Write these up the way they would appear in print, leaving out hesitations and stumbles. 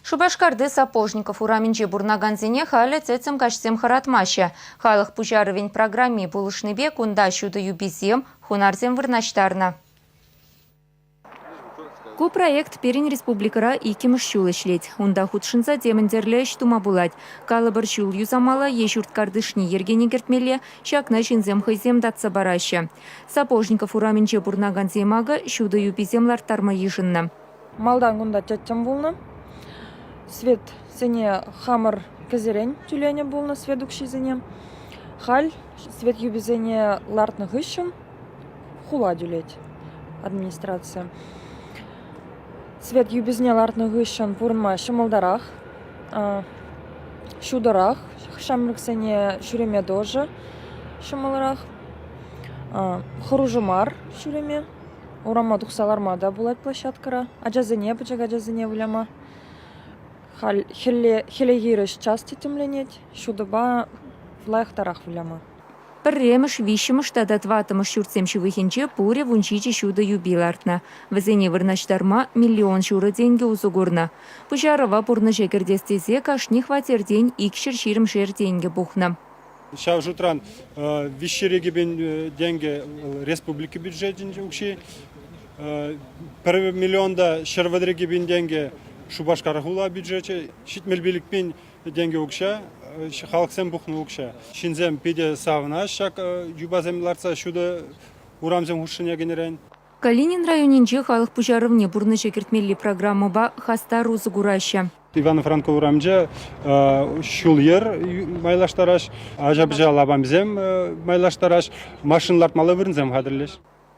Шупашкарти Сапожников урамӗнче пурӑнакансене халӗ тӗттӗм каҫсем хӑратмаҫҫӗ. Халӑх пуҫарӑвӗн программи пулӑшнипе кунта ҫутӑ юписем, хунарсем вырнаҫтарнӑ. Ку проект пирӗн республикӑра иккӗмӗш ҫул ӗҫлет. Унта хутшӑнса темӗн тӗрлӗ ӗҫ тума пулать. Калӑпӑр, ҫул юсамалла е ҫурт картишне йӗркене кӗртмелле, ҫакна ҫынсем хӑйсем татса параҫҫӗ. Сапожников урамӗнче пурӑнакансем акӑ ҫутӑ юписем ларттарма йышӑннӑ. Малтан кунта тӗттӗм пулнӑ. Светсене хамӑр кӗсерен тӳленӗ пулнӑ свет укҫисене. Халь свет юписене лартнӑ хыҫҫӑн хула тӳлет администраци. Свет юписене лартнӑ хыҫҫӑн пурӑнма ҫӑмӑлтарах, ҫутӑрах, ҫамрӑксене ҫӳреме тоже ҫӑмӑлрах, хӑрушӑ мар ҫӳреме. Урама тухса ларма та пулать площадкӑра. Ачасене, пӗчӗк ачасене выляма. Халь хӗлле, хӗле хирӗҫ час тӗттӗмленет, ҫутӑпа лайӑхтарах выляма. Пӗрремӗш, виҫҫӗмӗш тата тӑваттӑмӗш ҫуртсем ҫывӑхӗнче пурӗ 17 ҫутӑ юпи лартнӑ. Вӗсене вырнаҫтарма миллион ҫурӑ тенкӗ усӑ курнӑ. Пуҫарӑва пурнӑҫа кӗртес тесе кашни хваттертен 220-шер тенкӗ пухнӑ. Ҫав шутран 302 пин тенкӗ республика бюджетӗнчи укҫи, 1 миллион та 132 пин тенкӗ Шупашкар хула бюджечӗ, 75 пин тенкӗ укҫа, халӑхсем пухнӑ укҫа. Ҫынсем питӗ савӑнаҫ ҫак юпасем лартса ҫутӑ урамсем хушшине кӗнӗрен. Калинин районӗнче халӑх пуҫарӑвне пурнӑҫа кӗртмелли программӑпа хастар усӑ кураҫҫӗ. Иван Франко урамӗнче ҫул-йӗр майлаштараҫ, ача-пӑча лапамӗсем майлаштараҫ, машина лартмалли вырӑнсем хатӗрлӗҫ.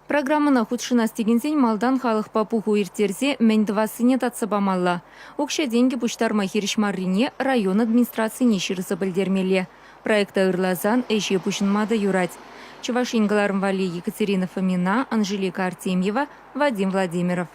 Программӑна хутшӑнас текенсен малтан халӑхпа пуху ирттерсе мӗн тӑвассине татса памалла. Укҫа-тенкӗ пуҫтарма хирӗҫ маррине район администрацине ҫырса пӗлтермелле. Проекта ырласан ӗҫе пуҫӑнма та юрать. Чӑваш Ен кӑларӑм валли Екатерина Фомина, Анжелика Артемьева, Вадим Владимиров.